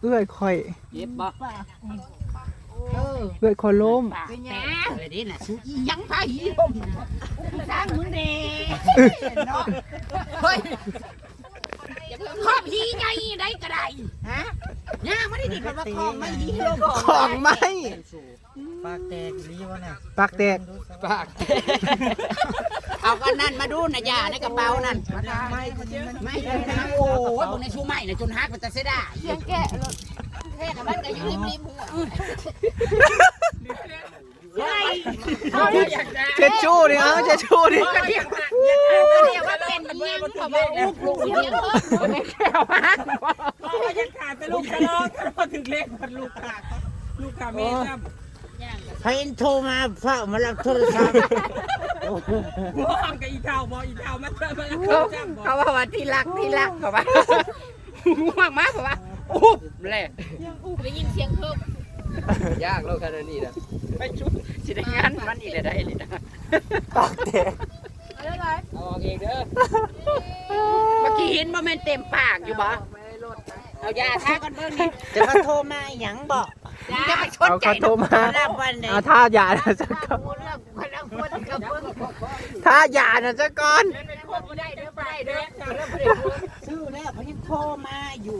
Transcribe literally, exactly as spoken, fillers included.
เอื้อยข่อย เจ็บบ่ เออ เอื้อยข่อยล้ม ปากแตกเลยดิน่ะสุอีหยังพาหีลมสร้างมึงเด้เนาะเฮ้ยครอบหีไงได้ก็ได้ฮะย่างไม่ได้ดิคำว่าครอบไม่หีลม ของไหม ปากแตกอีหลีวะน่ะ ปากแตก ปากแตกเอากันนั่นมาดูนะยาในกระเป๋านั่นไม่ไม่โอ้ยพวกในชูไม่นะจนฮักมันจะเสียดาย เสียงแกะรถ แค่นั้นมันก็อยู่ริมริมหัว เช็ดชู่ดิเอาเช็ดชู่ดิ เรียกว่าเป็นเงี้ยเขาบอกอู้ปลูกเงี้ย ก็ยังขาดแต่ลูกกระลอกกระลอกถึงเลขพันลูกขาดลูกขาดแม่ซ้ำ พออินโทรมาเฝ้ามารับโทรศัพท์ บ้องกับอีเท่าบอกอีเท่ามาเจอมาแล้วซ้ำบอก เขาว่าว่าที่รักที่รักเขาว่าง่วงมากเขาว่าอุ๊บเลย ได้ยินเสียงเพิ่ม ยากแล้วขนาดนี้นะ ไปชุดสิได้งานมันอีกเลยได้เลยนะ ปากแตก เอาออกเองเด้อ เมื่อกี้เห็นบ่แม่นเต็มปากอยู่บ่เอายาทากันเบิ่งนี่ แต่ว่าโทรมาอีหยังบอก จะไปชน เอา ใจ เขาโทรมา รับวันไหน เอาท่ายานะซะก่อน เรื่องคนละคนกับเบิ่ง ท่ายานะซะก่อน เป็นพวกบ่ได้เด้อบ่ได้เด้อ ซื้อแล้วพออินโทรมาอยู่